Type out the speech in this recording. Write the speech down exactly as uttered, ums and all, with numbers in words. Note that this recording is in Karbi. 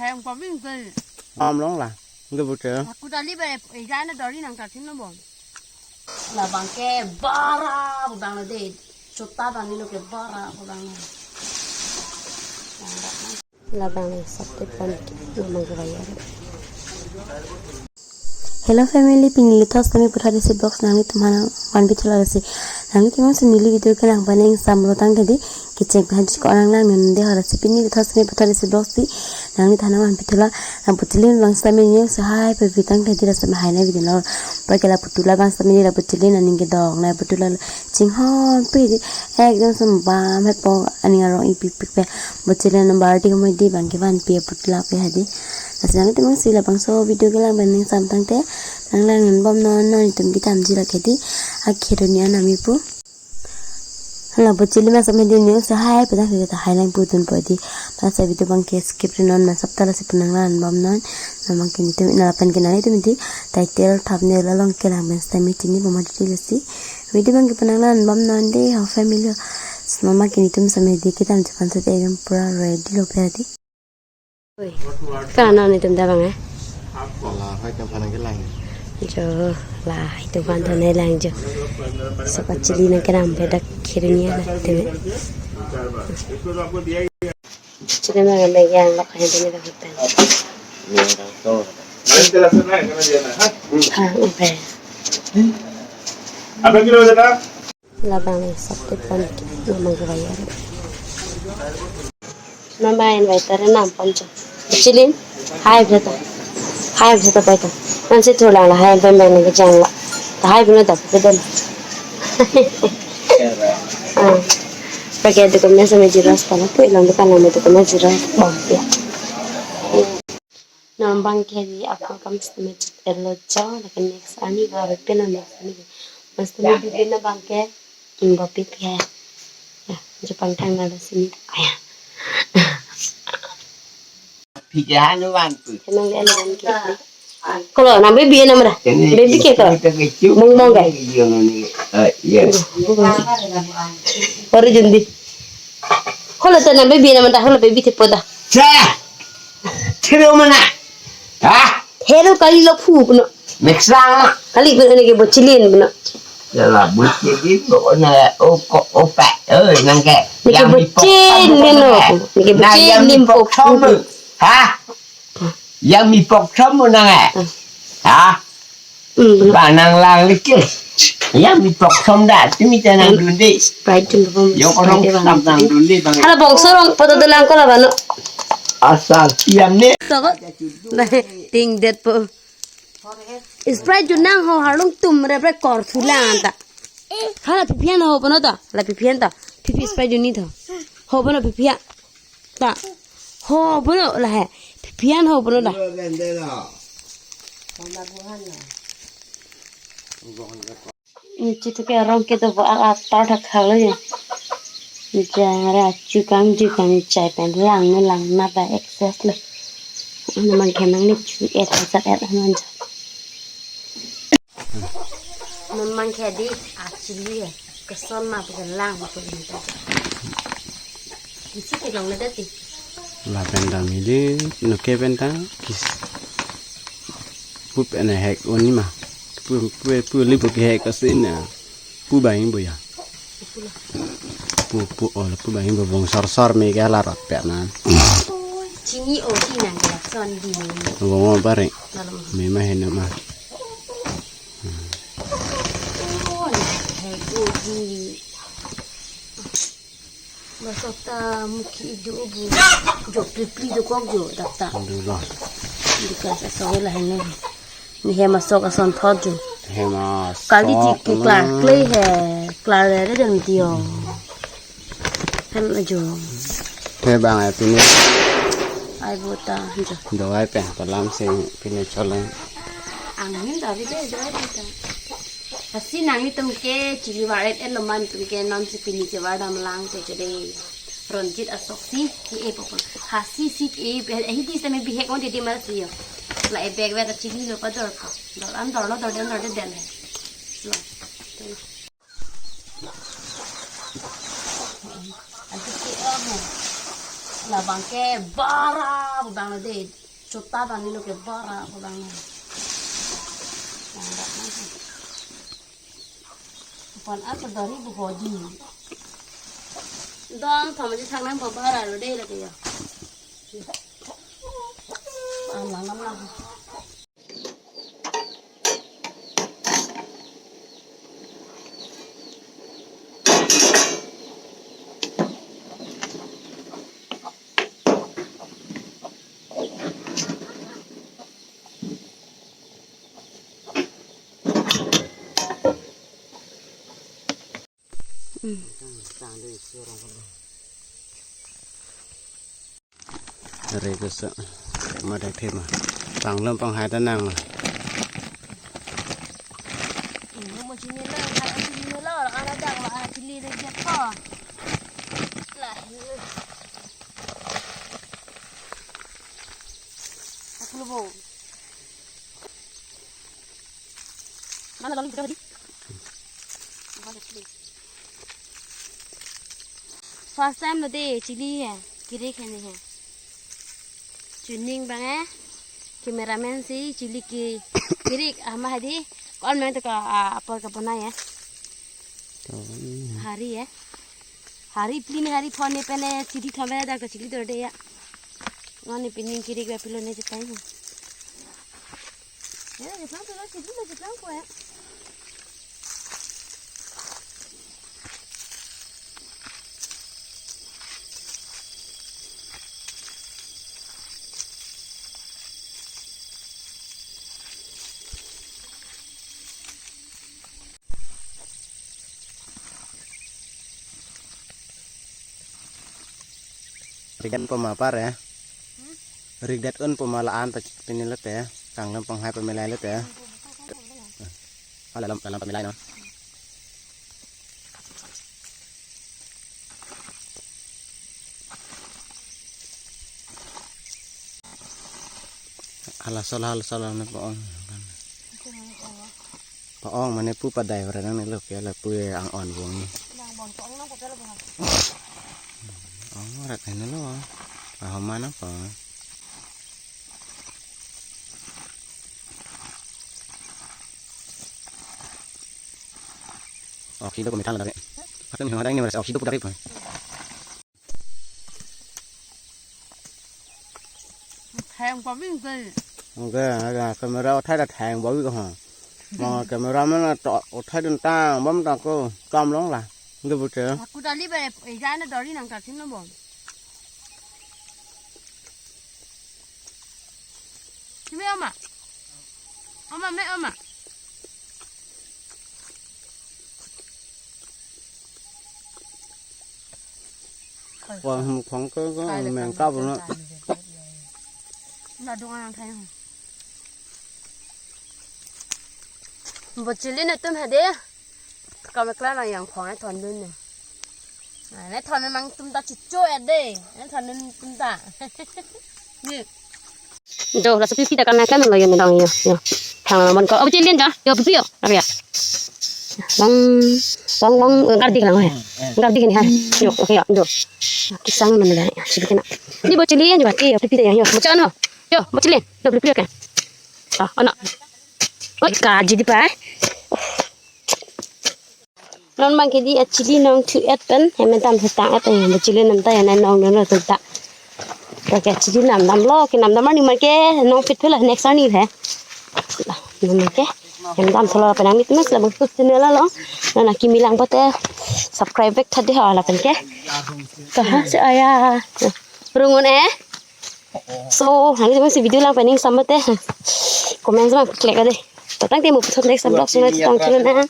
Hayam kopi nungkoi. Om long la. Nungkoi puter. Aku tali bai, eh, jana dori nang tatin lo bon. Labang ke bara budang lo de. Chota bang ni lo ke bara budang lo. Labang sate pon ke, labang ke bayar. Hello family, pini lithos tame puthot isi vlogs nanglitum aphan vanpi thulo lasi. Nanglitum aphan si neli video ke nangpaning samlo tangte di, kecheng pen hajiko nang lang nende ho lasi pini lithos tame puthot isi vlogs di, nanglitum aphan vanpi thulo, nang puchilin bang sitame neli si hai pe video tangte di lasi ma hai na video lo, pa ke la putula bang sitame neli la puchilin aning kedok na putula chinghon pe di, ekdom sum bam hepo aning arong ipik pik pe. Puchilin number di kamo di bang ke vanpi putula pe hadi. Lasi nanglitum aphan si labangso video ke lang pen ning sam tangte nang lang bom non non itum kitam ji la ke di akhir ni anami pu. Hala puchilin ma sitame di neli si hai pe tangte ta hai lang putun po di. Lasi video bang ke skip ri non ma sap ta lasi pu nang lang bom non. Nang bang ke nitum ina lapen ke nanglitum di title thumbnail along ke lang pen sitame chini bom ma di lasi. Video bang ke pu nang lang bom non de ho family. Sitame ma ke nitum sitame di kitam chepan sete ekdom pura ready lo pe di. Oi. Kana nitum ta bang eh? Lahai atum aphan nang kelang. Jo, lahai atum aphan thane lang jo. So pachili nang kenam bedak kirinya na teme. Chili nang megang lok hai teme dak hotel. Ah, oke. Labang sate pon ke, labang ke bayar. Mama invite ri nam pon cho. Chilin, hai beta. Hai beta pai ta. Nang si thulang la hai pen bang nang jang la. Ta hai beno ta pe dan. Ah. Pakai dukan mesa me jiras pala pe lang dukan me dukan me jiras pala. Non bang ke di akam kam sitame chit-et lo jo, lake next arni ga pen non next arni. Mas tame bibi na bang ke, hmm, ba pipi hai. Ya, jo pangthang na lo sini. Aya. Phi ke hanu wan pu. Kenang le eleven ke. Kolo, nang baby na mara. Baby ke ko. Mong mong ke. Eh, yes. Ori jundi. Kolo ta nang baby na mara, kolo baby te poda. Cha! Thero mana? Ha? Thero kali lo phu puno. Meksang ma? Kali puno ne ke bochilin puno. Jala bochilin puno o ko o pa. Eh, nang ke. Ne ke bochilin no. Ne ke bochilin pok thom. Ha? Yang mi pok thom mo nang eh. Ha? Hmm. Ba nang lang likir. Yang mi pok thom da, tumi ta nang dunde. Sprite jun bom. Yo korong Sprite bang. Tam nang dunde bang. Hala bongso rong poto dolang ko la bano. Asal tiam ne. Toko. Ting det po. Sprite jun nang ho harlung tum re bre kor thulang ta. Hala phiphian ho pono ta. Hala phiphian ta. Phiphi Sprite jun ni tho. Ho pono phiphian. Ta. Ho pulo la he. Phian ho pulo la. Ni chitu ke rong ke to bo a tor thak khalo ye. Ni jang ra chukang chukang chai pen lang ne lang na ba excess le. Ana mang ke mang ni chu et ha sat et ha man. Non mang ke di actually he. Keson ma pu kelang ma pu ni ta. Isi ke long le dati. Lapen ta mili nuke pen ta kis. Pu pen hek oni ma. Pu pu pu li pu ke hek asin na. Pu bang bo ya. Pu pu oh pu bang bo bong sor sor me ke la rat pe na. Chini o ti nang ke son di. Bong o bare. Dalam. Me ma hena ma. Oh, hai ko di. Masok ta muki idu bu. Jo pli pli do kok jo dak ta. Dula. Di ka sa so la hene. Ni he masok ason thot jo. He masok. Kali ji ke klar kle he. Klar le re jam tio. Hem ajo. He bang ai pini. Ai bota jo. Dawai pen palam se pini chole. Angin dari de dawai bota. Lasi nanglitum ke chili varet et lo man tum ke non si pini chevar dam lang te chode. Ronjit asok si ke e popon. Hasi si ke e pe hidi sitame bihek on didi mal si yo. La e bag vet chili lo pa dor ko. Dor an dor lo dor den dor den den. Lo. Ati ke amo. Labang ke bara pu abang lo dei. Chota abang ni lo ke bara pu abang lo. Yang dak nang. Apon an ke dari bu hodi. Dong thom aji thang nang pu bara lo dei lake ya. An lang nam lang. Are ke so, ma dai phe ma. Panglum panghai ta nang. Mo chini lo, ha chini lo, ana dang lo, ha chili le jet ko. Lah. Aku lo bo. Mana lalu kita tadi? First time lo dei chili he, kirik he ni he. Chuning bang eh, cameraman si chili ki kirik ama hadi, kon men to ka, ah, apor ka pona ya. Hari ya. Hari plin hari phone ne pene chili thome dak chili dor dei ya. Non ne pining kirik ba pilo ne chetai. Ya, jeplang pilo chili lo jeplang ko ya. Rikdet poma par ya. Rikdet un poma la-an pa pini lote. Kanglum panghai pamilai lote. Ala lam lam pamilai non. Hala sol hala sol ne pa-ong. Pa-ong mane pu padai ora nang ne lo ke la pu ang-on bong ni. Ang bong ko ang nang ko lo bong. Ong rat ne lo. Ahoma na pa. Oxygen ko metal lagi. Atau ni orang ni merasa oxygen ko dari pa. Theng pa bing ke. Oke, ada kamera uthai ta theng pa bing ko ha. Ma kamera man to uthai dun tang bom tang ko kam long la. Nge bu te. Aku tali ba e jana dori nang ta thin lo bom. Simi ama. Ama me ama. Wa hum khong ke ke meng kap na. Na dung ang thai. Bo chili na tum hade. Kam kla na yang khong e thon dun ne. Na ne thon mang tum ta chicho e de. Ne thon dun tum ta. Ni. Jo, la sepi pita kan kan lo yo ni dong yo. Yo. Thang la mon ko. Oh, chili jo. Yo pipi yo. Apa ya? Bang bang bang gardi kan he. Gardi kan ha. Yo, oke ya. Jo. Kisang mana la. Sepi kena. Ni bo chili jo. Yo pipi ya. Yo. Mo chano. Yo, mo chili. Yo pipi ya kan. Ah, anak. Oi, kaji di pa. Non bang ke di a chili nong thu et pen, hem dam thu tang et, hem chili nam ta, hem nong nong thu ta. Ke ke chili nam dam lo, ke nam dam ni ma ke, nong pit pula next ani he. Nam ke, hem dam tholo pen ang mit mas la bang tu sini la lo. Na na kimi lang pate, subscribe back tha de ha la pen ke. Kaha se aya. Rungun eh. So, hang jema si video lang pen ning sambat eh. Comment sama klik ade. Tatang temu puthot next vlog sung tang chilun eh.